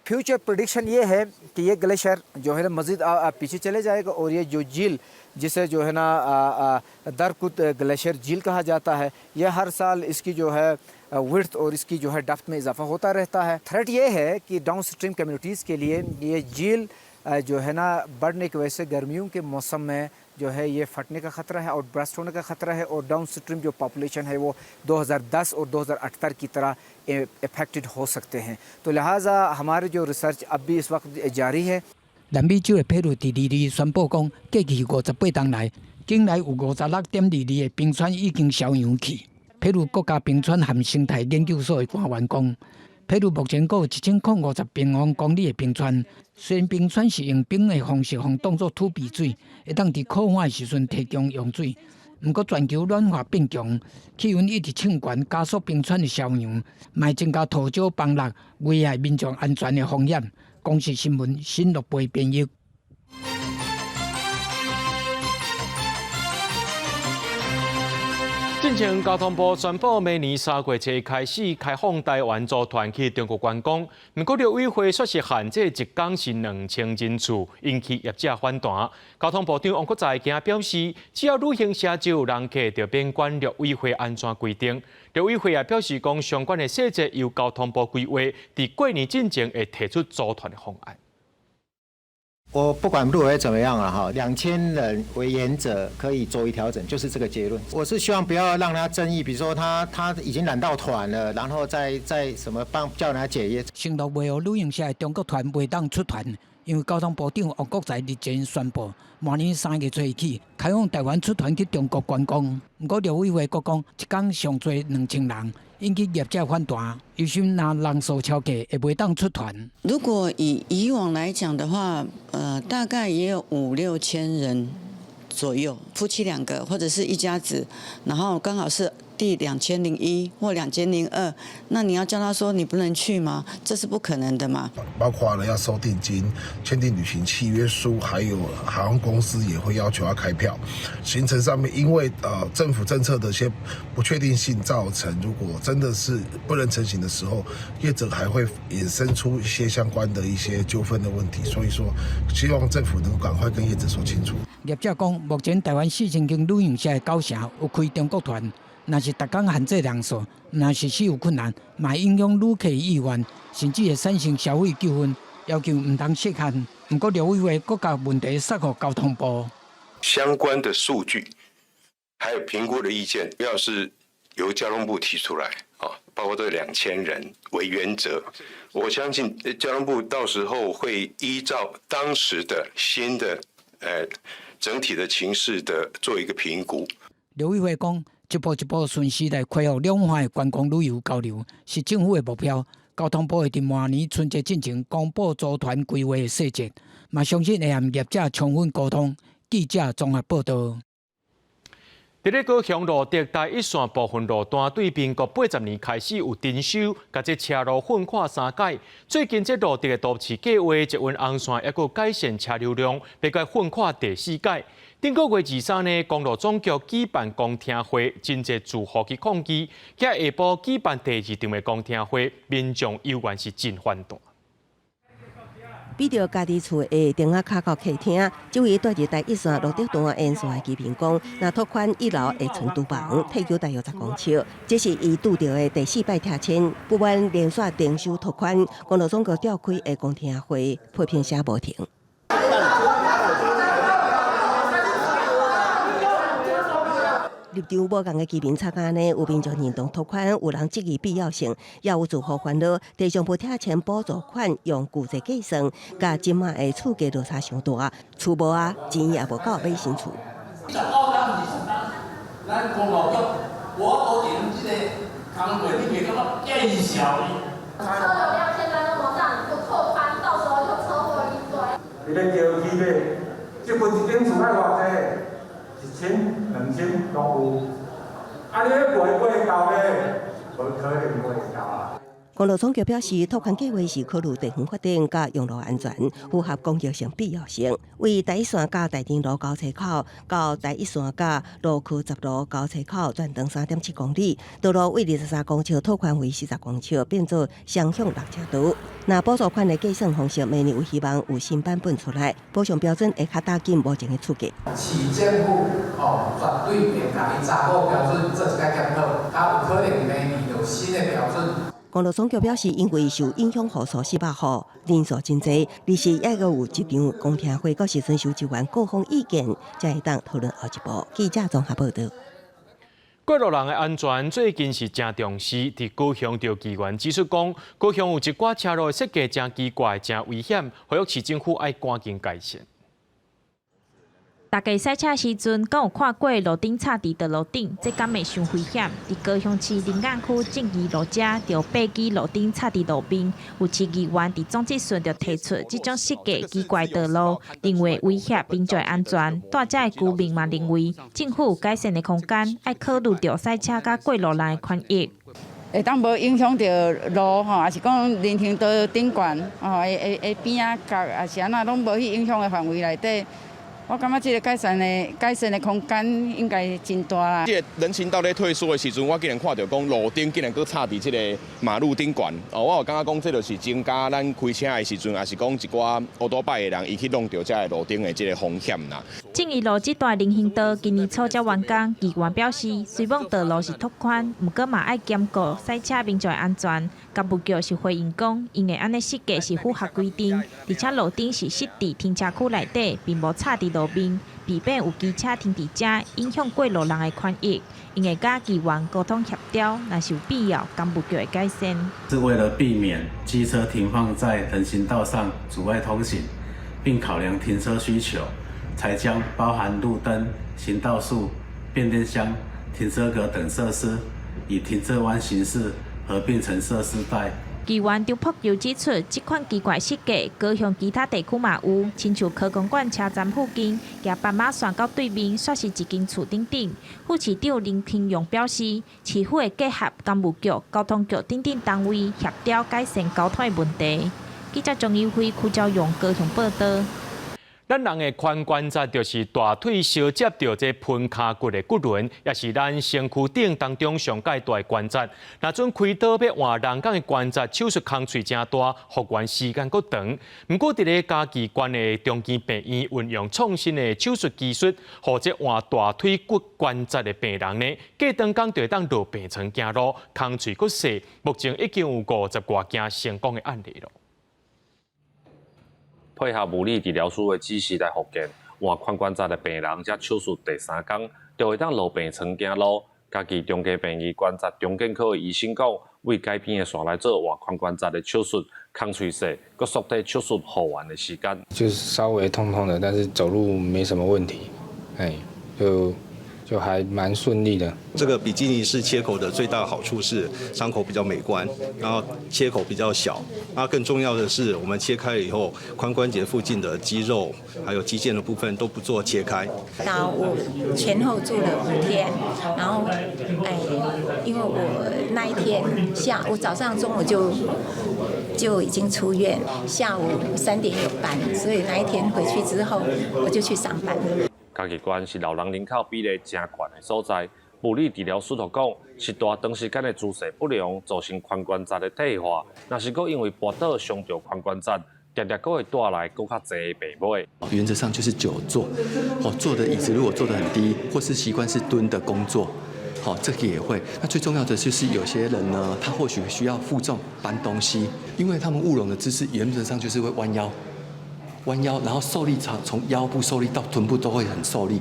Future prediction ये है कि ये ग्लेशियर जो है ना मज़ीद पीछे चले जाएगा और ये जो झील, जिसे जो है ना दरकुत ग्लेशियर झील कहा जाता है, यह हर साल इसकी जो है विड्थ और इसकी जो है डेप्थ में इजाफा होता रहता है। थ्रेट ये है कि down stream communities के लिए ये झील जो है ना बढ़ने की वजह से गर्मियों के मौसम में जो है ये फटने का ख़तरा है और बर्स्ट होने का ख़तरा है और डाउन स्ट्रीम जो पॉपुलेशन है, वो 2010 और 2078 की तरह इफेक्टेड हो सकते हैं। तो लिहाजा हमारे जो रिसर्च अब भी इस वक्त जारी है।
南美洲的秘魯佇22宣布講，過去58冬來，境內有56.22的冰川已經消融去。秘魯國家冰川和生態研究所的官員講，秘魯目前閣有1050平方公里的冰川。雖然冰川是用冰的方式，予當做儲備水，會當佇渴旱的時陣提供用水。毋過全球暖化變強，氣溫一直升懸，加速冰川的消融，嘛增加土石崩落，危害民眾安全的風險。公視新聞新樂貝編譯。
進前交通部宣布，明年3月初開始開放台灣組團去中國觀光。毋過陸委會煞是限制一工是2000人次，引起業者反彈。交通部長王國材今仔表示，只要旅行社就有人客，就免管陸委會按怎規定。陸委會也表示講，相關的細節由交通部規劃，佇過年進前會提出組團的方案。
我不管陸委會怎麼樣了哈，2000人為原則可以作為調整，就是這個結論。我是希望不要讓他爭議，比如說他已經攬到團了，然後再什麼幫叫人家解約。
承諾袂予旅行社的中國團袂當出團，因為交通部長王國材日前宣布，明年3月初起開放台灣出團去中國觀光。毋過陸委會閣講，一工上濟2000人，引起業者反彈，憂心若人數超過會袂當出團。
如果以以往來講的話，大概也有五六千人左右，夫妻兩個或者是一家子，然後剛好是第2001或2002，那你要叫他說你不能去嗎？這是不可能的嘛。
包括了要收定金、簽訂旅行契約書，還有航空公司也會要求要開票。行程上面，因為政府政策的一些不確定性造成，如果真的是不能成行的時候，業者還會衍生出一些相關的一些糾紛的問題。所以說，希望政府能夠趕快跟業者說清楚。
業者講，目前台灣4000間旅行社的9成有開中國團，若是逐工限制人數，若實施有困難，嘛會影響旅客意願，甚至會產生消費糾紛，要求毋通設限。毋過陸委會閣共問題煞予交通部。
相關的數據，還有評估的意見，要是由交通部提出來，啊，包括這2000人為原則，我相信交通部到時候會依照當時的新的，整體的情勢的做一個評估。
陸委會講，一步一步順勢來恢復兩岸的觀光旅遊交流，是政府的目標。交通部會佇明年春節進前公布組團規劃的細節，嘛相信會和業者充分溝通。記者綜合報導。
佇咧高雄蘆竹台一線部分路段，對民國80年開始有徵收，共這車路訓寬三改。最近這蘆竹的都市計畫捷運紅線，抑閣改善車流量，欲共訓寬第四改。頂個月23呢，公路總局舉辦公聽會，真濟住戶去抗議。今下晡舉辦第二場的公聽會，民眾猶原是真反對。
比著家己厝的燈仔跤到客廳，這位蹛佇台一線蘆竹段沿線的居民講，若拓寬一樓會賰廚房，退休大約10公尺，這是伊拄著的第四擺拆遷，不滿連續徵收拓寬，公路總局召開的公聽會，批評聲無停。立場無仝的居民吵甲按呢，有民眾認同拓寬，有人質疑必要性，也有住戶煩惱，地上部拆遷補助款用舊制計算，佮這馬的厝價落差傷大，厝無啊，錢也無夠買新厝。
咱公路局，我都用這個工課，你袂感覺見笑哩？
車流量現在那麼大，不拓寬，到時候就車禍一堆。
佇咧郊區買，這份一間厝愛偌濟？1000、2000攏有，啊！你欲買買到咧，無可能買會到啊。
公路總局表示，拓寬計畫是考慮地方發展佮用路安全，符合公益性必要性。為台一線佮大田路交叉口到台一線佮蘆區十路交叉口，全長3.7公里，道路為23公尺拓寬為40公尺，變做雙向六車道。若補助款的計算方式，明年有希望有新版本出來，補償標準會較貼緊目前的厝價。
市政府哦，絕對會共伊查某標準做一擺檢討，較有可能明年有新的標準。
公路總局表示，因為受影響戶數400戶，人數真濟，而是猶閣有一場公聽會，閣時陣收集完各方意見，才會當討論後一步。記者綜合報導。
過路人的安全最近是誠重視，佇高雄就議員指出講，高雄有一寡車路的設計誠奇怪、誠危險，呼籲市政府愛趕緊改善。
大家駛車時陣，敢有看過路燈插佇道路頂？這敢會傷危險？佇高雄市林雅區正義路遮，就八支路燈插佇路面。有市議員佇總質詢就提出，這種設計奇怪道路，認為威脅民眾安全。蹛遮的居民嘛認為，政府有改善的空間，愛考慮著駛車佮過路人的權益。
會當無影響著路吼，抑是講人行道頂懸吼，會邊仔角，抑是按怎攏無去影響的範圍內底。我感覺這個改善的空間應該真大啦。
這個人行道咧退縮的時陣，我竟然看著講路燈竟然閣插佇這個馬路頂懸，哦，我有感覺講這就是增加咱開車的時陣，抑是講一寡烏多擺的人，伊去弄著這个路燈的這個風險啦。
正義路這段人行道今年初才完工，議員表示，雖罔道路是拓寬，毋過嘛愛兼顧駛車民眾的安全。工務局是回應講，𪜶會按呢設計是符合規定，而且路燈是設佇停車區內底，並無插佇路面，避免有機車停佇遮，影響過路人的權益。𪜶會佮議員溝通協調，若是有必要，工務局會改善。
是為了避免機車停放在人行道上阻礙通行，並考量停車需求，才將包含路燈、行道樹、變電箱、停車格等設施，以停車彎形式合併成設施帶。
議員張璞球指出，這款奇怪設計，高雄其他地區嘛有，親像科工館車站附近，行斑馬線到對面，煞是一間厝頂頂。副市長林清榮表示，市府會結合工務局、交通局等等單位協調改善交通的問題。記者張友輝、柯昭勇高雄報道。
咱人的髖關節就是大腿相接著這盆跤骨的骨輪，也是咱身軀頂當中上蓋大的關節。若準開刀欲換人工的關節，手術工序誠大，復原時間閣長。毋過，佇咧嘉義縣的長庚病院運用創新的手術技術，予這換大腿骨關節的病人呢，過長工就會當落病床行路，工序閣細。目前已經有五十外件成功的案例囉。
配合物理治療師的指示來復健，換髖關節的病人，這手術第三工就會當落病床行路。嘉義長庚病院關節重建科的醫生講，為改變的線來做換髖關節的手術，工序細，閣縮短手術復原的時間。
就是稍微痛痛的，但是走路沒什麼問題，哎，就還蠻順利的。
這個比基尼式切口的最大好處是傷口比較美觀，然後切口比較小。那更重要的是，我們切開了以後，髖關節附近的肌肉還有肌腱的部分都不做切開。
那我前後住了5天，然後哎，因為我那一天下午早上中午就已經出院，下午3點有班，所以那一天回去之後我就去上班。
嘉義縣是老人人口比例誠懸的所在。物理治療師就講，是大長時間的姿勢不良造成髖關節的退化，若是閣因為跋倒傷著髖關節，定定閣會帶來閣較濟的病尾。
原則上就是久坐，哦，坐的椅子如果坐得很低，或是習慣是蹲的工作，好，這個也會。那最重要的就是有些人呢，他或許需要負重搬東西，因為他們務農的姿勢原則上就是會彎腰。彎腰，然後受力從腰部受力到臀部都會很受力，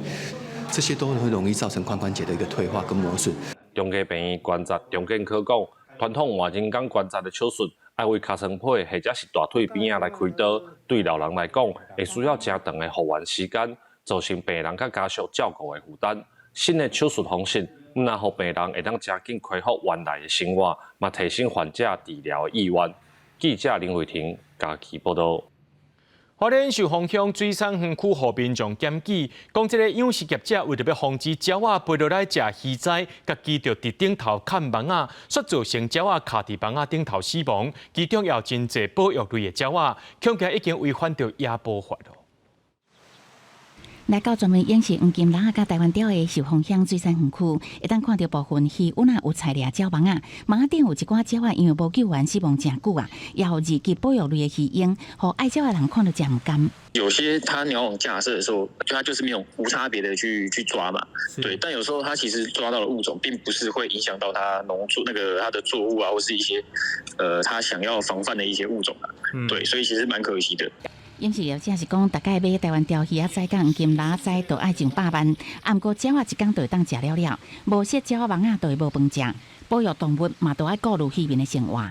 這些都會容易造成髖關節的一個退化跟磨損。
長庚病院關節重建科講，傳統換人工關節的手術，愛為尻川皮或者是大腿邊仔來開刀，對老人來講，會需要誠長的復原時間，造成病人佮家屬照顧的負擔。新的手術方式，毋但予病人會當誠緊恢復原來的生活，嘛提升患者治療的意願。記者林慧婷嘉義報道。
花蓮壽豐鄉水產園區予民眾檢舉，講這个養殖業者為著欲防止鳥仔飛落來食魚仔，家己就佇頂頭崁網仔，煞造成鳥仔卡佇網仔頂頭死亡，其中也有真濟保育類的鳥仔，恐驚已經違反著野保法囉。
來到專門養殖黃金蜊仔佮台灣鯛的壽豐鄉水產園區，會當看著部分魚塭仔有採掠鳥網仔，網仔頂有一寡鳥仔因為無救援死亡誠久啊，也有二級保育類的魚鷹，予愛鳥的人看著誠毋甘。
有些他鳥網架設的時候，就他就是沒有無差別的去抓嘛，對。但有時候他其實抓到的物種，並不是會影響到他農作那個他的作物啊，或是一些，他想要防範的一些物種啊，對，所以其實蠻可惜的。
養殖業者是講，逐擺買台灣鯛魚仔佮黃金蜊仔都愛上百萬，啊，毋過鳥仔一工就會當食了了，無設鳥仔網仔就會無飯食。保育動物嘛，都愛顧慮漁民的生活。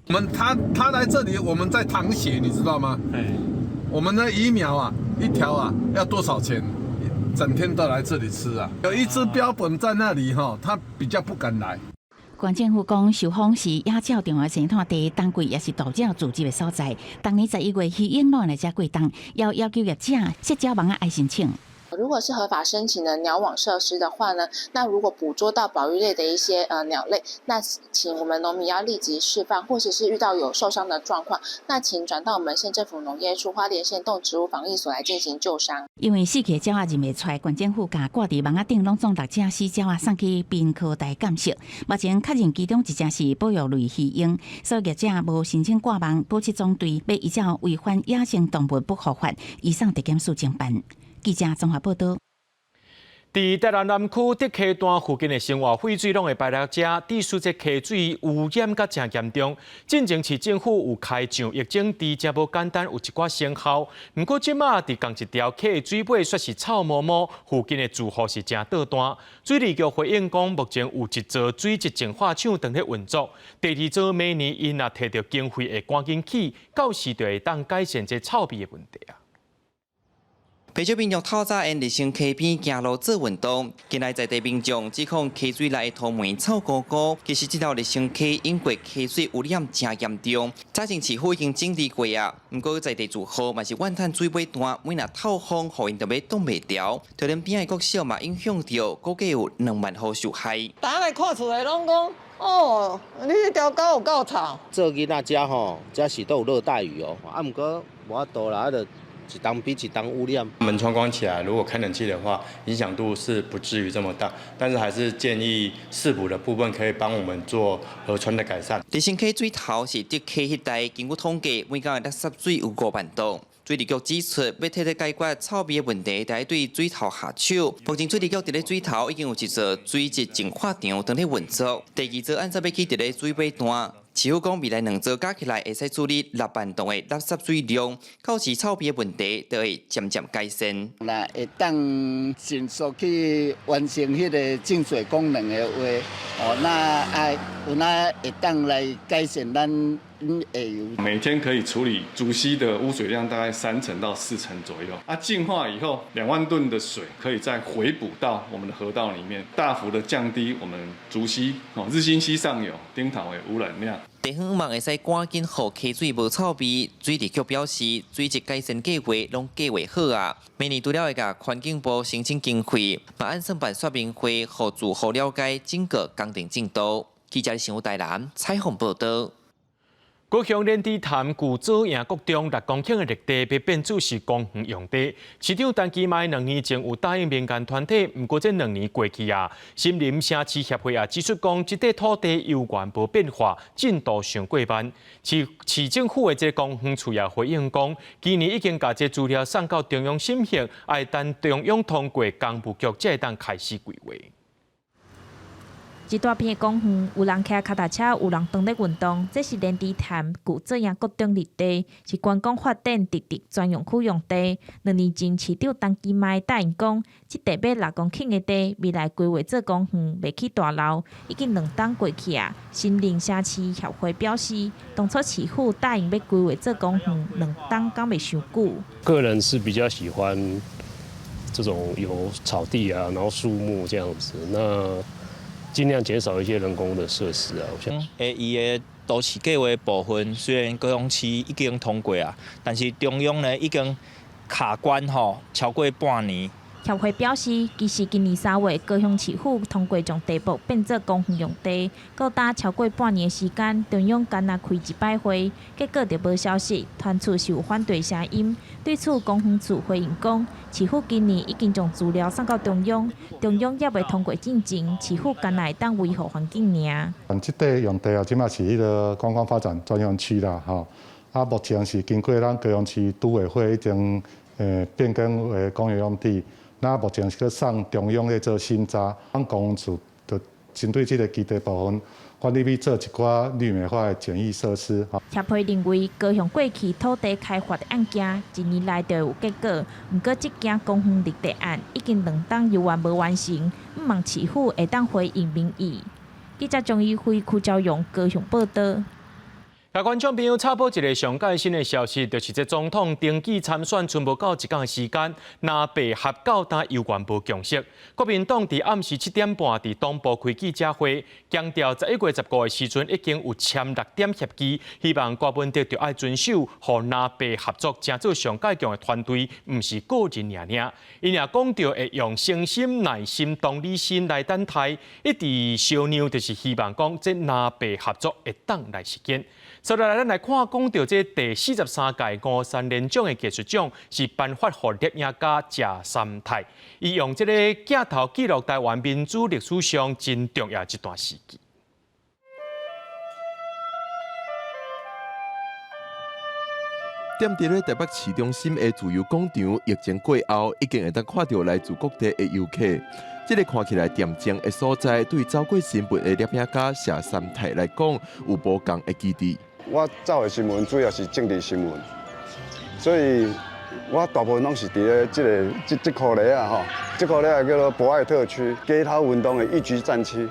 我們他來這裡，我們在淌血，你知道嗎？我們的魚苗啊，一條啊，要多少錢？整天都來這裡吃啊。有一隻標本在那裡哈，他比較不敢來。
縣政府講，壽豐是野鳥重要生態地，冬季也是渡鳥聚集的所在。逐年11月，魚鷹攏來遮過冬，要要求業者設鳥網仔愛申請。
如果是合法申請的鳥網設施的話呢，那如果捕捉到保育類的一些鳥類，那請我們農民要立即釋放，或者是遇到有受傷的狀況，那請轉到我們縣政府農業處花蓮縣動植物防疫所來進行救傷。
因為死去的鳥仔認袂出來，縣政府共掛佇網仔頂攏總六隻死鳥仔送去濱科大鑑識，目前確認其中一隻是保育類魚鷹，所以業者無申請掛網，保七總隊欲依照違反野生動物保護法，移送地檢署偵辦。記者綜合報導。
佇台南南區竹溪段附近的生活廢水攏會排來遮，致使這溪水污染甲誠嚴重。進前市政府有開上抑整治，誠無簡單，有一寡成效。毋過這馬佇仝一條溪的水尾煞是臭毛毛，附近的住戶是誠倒彈。水利局回應講，目前有一座水質淨化廠正咧運作，第二座明年𪜶若提著經費會趕緊起，到時就會當改善這臭味的問題啊。
不少民眾透早沿日升溪邊行路做運動，近來在地民眾指控溪水內的塗煤臭糊糊，其實這條日升溪經過溪水污染誠嚴重，早前市府已經整治過啊，毋過在地住戶嘛是怨嘆水尾彈，每若透風，予𪜶就欲擋袂牢。桃園邊仔的國小嘛影響著，估計有2萬戶受害。
逐家來看厝的攏講，哦，你這條溝有夠臭。
做囡仔遮吼，遮是都有落大雨哦，啊，毋過無法度啦，啊，就一冬比一冬污染。
門窗關起來，如果開冷氣的話，影響度是不至於這麼大，但是還是建議市府的部分可以幫我們做河川的改善。
日升溪水頭是竹溪彼帶，根據統計，每工的垃圾水有5萬噸。水利局指出，欲徹底解決臭味的問題，得對水頭下手。目前水利局佇咧水頭已經有一座水質淨化場正咧運作，第二座按照欲起佇咧水尾段。市府講未來兩座加起來會使處理6萬噸的垃圾水量，到時臭味的問題就會漸漸改善。
若會當迅速去完成彼个淨水功能的話，哦，那啊有哪會當來改善咱下游。
每天可以處理竹溪的污水量大概3成到4成左右。啊，淨化以後2萬噸的水可以再回補到我們的河道裡面，大幅的降低我們竹溪哦日新溪上游頂頭的污染量。
地方望會使趕緊予溪水無臭味，水利局表示水質改善計劃攏計劃好啊。明年除了會共環境部申請經費，嘛按算辦說明會，予住戶了解整個工程進度。記者新聞台南採訪報導。
高雄連池潭舊左營國中6公頃的綠地欲變做是公園用地，市長陳其邁2年前有答應民間團體，毋過這2年過去啊，森林城市協會也指出講，這塊土地猶原無變化，進度傷過慢。市市政府的這個公園處也回應講，今年已經共這資料送到中央審核，愛等中央通過工務局才會當開始規劃。
一大片的公園，有人騎跤踏車，有人當咧運動。這是連池潭舊左營國中綠地，是觀光發展特特專用區用地。2年前，市長陳其邁答應講，這塊欲6公頃的地，未來規劃做公園，袂起大樓，已經兩冬過去啊。森林城市協會表示，當初市府答應欲規劃做公園，兩冬敢袂傷久。
個人是比較喜歡這種有草地啊，然後樹木這樣子。那盡量減少一些人工的設施啊，我想。
伊的都市計畫部分雖然高雄市已經通過啊，但是中央呢已經卡關吼超過半年。
協會表示，其實今年3月高雄市府通過將地目變做公園用地，到今超過半年時間，中央干焦開一擺會，結果就無消息，傳出是有反對聲音。對此，公園處回應講，市府今年已經將資料送到中央，中央猶未通過進前，市府干焦會當維護環境爾。
這塊用地啊，這馬是彼个觀光發展專用區啦，吼。啊，目前是經過咱高雄市都委會已經變更為工業用地。那目前是閣送中央咧做審查，咱公園處就針對這个基地部分，願意去做一寡綠美化的簡易設施。
協會認為，高雄過去土地開發的案件，一年內就有結果，毋過這件公園綠地案已經兩冬猶原無完成，毋望市府會當回應民意。記者張怡輝、柯昭榮高雄報導。
共觀眾朋友插播一个上蓋新的消息，就是這總統登記參選，賰無夠一工的時間，藍白合到今猶原無共識。國民黨佇暗時7點半佇黨部開記者會，強調11月15的時陣已經有簽六點協議，希望柯文哲著愛遵守，予藍白合作成做上蓋強的團隊，毋是個人爾爾。𪜶也講著會用誠心、耐心、同理心來等待，一直相讓，就是希望講這藍白合作會當來實現。接落來，咱來看講著這第43屆吳三連獎的藝術獎是頒發予攝影家謝三泰，伊用這个鏡頭記錄臺灣民主歷史上真重要一段時期。
踮佇咧台北市中心的自由廣場，疫情過後，已經會當看著來自各地的遊客。這个看起來恬靜的所在，對走過身份的攝影家謝三泰來講，有無仝的基地。
我走的新聞主要是政治新聞，所以我大部分攏是佇咧這个這這箍咧啊吼，這箍咧啊叫做博愛特區街頭運動的一級戰區，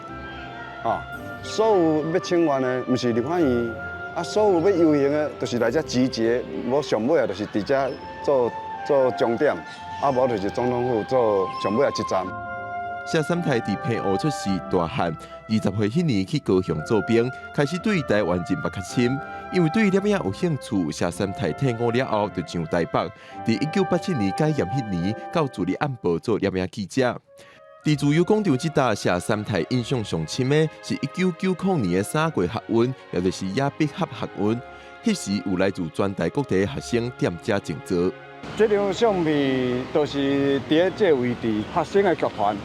啊，所有欲請願的，毋是立法院，啊，所有欲遊行的，就是來遮集結，無上尾啊，就是佇遮做做終點。啊無就是總統府做上尾一站。
謝三泰佇澎湖出世大漢，20歲彼年去高雄做兵，開始對台灣認識較深。因為對攝影有興趣，謝三泰退伍了後就上台北。佇1987年解嚴彼年，到自立暗報做攝影記者。佇自由廣場這搭，謝三泰印象上深的是1990年的3月學運，也就是野筆盒學運。彼時有來自全台各地的學生踮遮靜坐。
這張相片就是佇這個位置，學生的劇團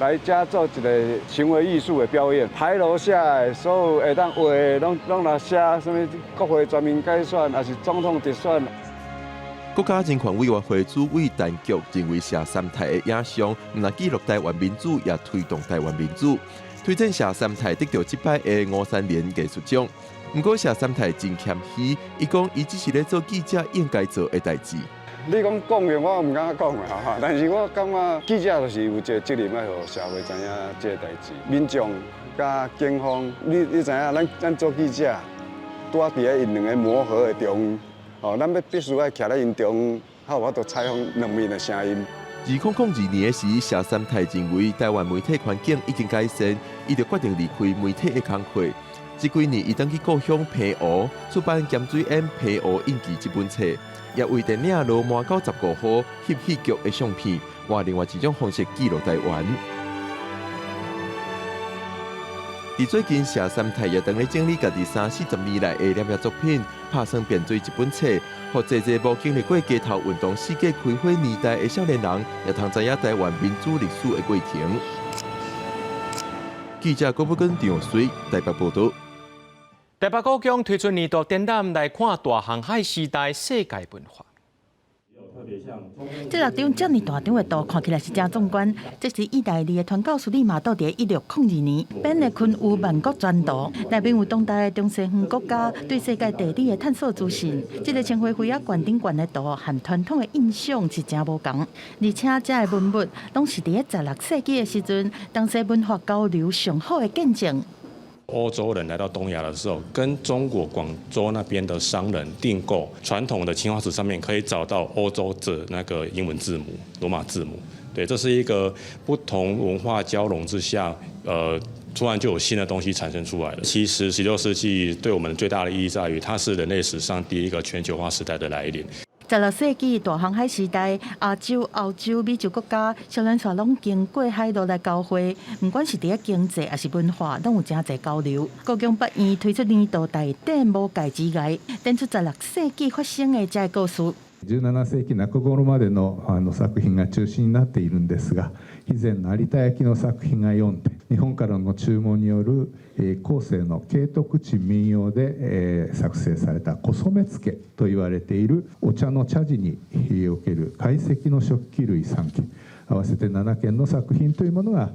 來遮做一個行為藝術的表演。牌樓下的所有會當畫的，攏攏來寫啥物國會全民改選，抑是總統直選。
國家人權委員會主委陳菊認為謝三泰的影像，毋但記錄台灣民主，也推動台灣民主，推薦謝三泰得著這擺的吳三連藝術獎。毋過謝三泰真謙虛，伊講伊只是咧做記者應該做的代誌。
你講貢獻，我毋敢講啦，但是我感覺記者就是有一個責任愛予社會知影這個代誌。民眾佮警方，你知影，咱做記者，拄仔佇咧𪜶兩个磨合的中，哦，咱欲必須愛徛咧𪜶中，才有法度採訪兩面的聲音。
2002年的時，謝三泰認為台灣媒體環境已經改善，伊就決定離開媒體的工課。這幾年，伊轉去故鄉澎湖出版《鹹水煙澎湖印記》這本冊，也為電影《羅滿九十五號》翕戲劇的相片，換另外一種方式記錄台灣。佇最近，謝三泰也當咧整理家己三四十年來的攝影作品，拍算編做一本冊，予濟濟無經歷過街頭運動世紀開火年代的少年人，也通知影台灣民主歷史的過程。記者郭寶根、張水台北報導。
台北故宮推出年度展覽來看大航海時代世界文化。
這六張遮爾大張的圖看起來是誠壯觀。這是意大利的傳教士利瑪竇佇1602年編的《昆有萬國全圖》，內面有當代的中西方國家對世界地理的探索資訊。這個青花杯仔罐頂懸的圖和傳統的印象是誠無仝，而且這个文物攏是佇咧16世紀的時陣，東西文化交流上好的見證。
歐洲人來到東亞的時候，跟中國廣州那邊的商人訂購傳統的青花瓷，上面可以找到歐洲的那個英文字母、羅馬字母。對，這是一個不同文化交融之下，突然就有新的東西產生出來了。其實16世紀對我們最大的意義在於，它是人類史上第一個全球化時代的來臨。
16世紀大航海時代，亞洲、歐洲、美洲國家，雙連紲攏經過海路來交匯，毋管是佇咧經濟抑是文化，攏有誠濟交流。故宮博物院推出年度大展無界之外，展出十六世紀發生的這个故事。
17世紀中頃までの作品が中心になっているんですが、肥前有田焼の作品が4点、日本からの注文による後世の景徳鎮民窯で作成された古染付と言われているお茶の茶事における懐石の食器類3件、合わせて7件の作品というものが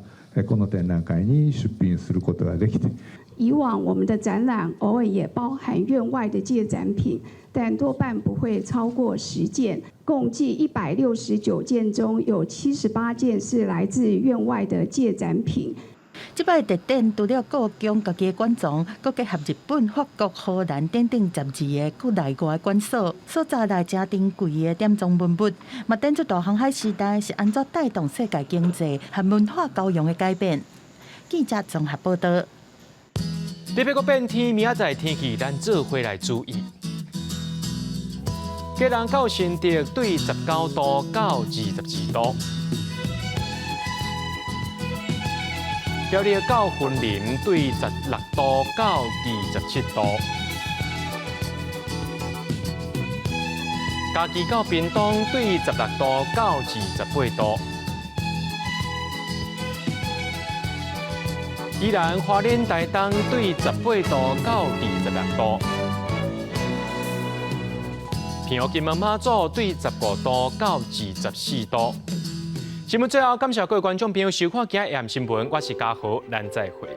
この展覧会に出品することができて。
以往我們的展覽偶爾也包含院外的借展品，但多半不會超過10件。共計169件中有78件是來自院外的借展品。
這擺特展除了故宮家己的館藏，閣結合日本、法國、荷蘭等等12个國內外館所所集來誠珍貴的典藏文物，嘛展出大航海時代是按怎帶動世界經濟和文化交融的改變。記者綜合報導。
特別閣變天，明仔載天氣，咱做伙來注意。基隆到新竹對19度到22度。苗栗到雲林對16度到27度。嘉義到屏東對16度到28度。宜蘭花蓮台東對18度到26度。澎湖金門馬祖對15度到24度。新聞最後，感謝各位觀眾朋友收看今日的新聞，我是嘉豪，咱再會。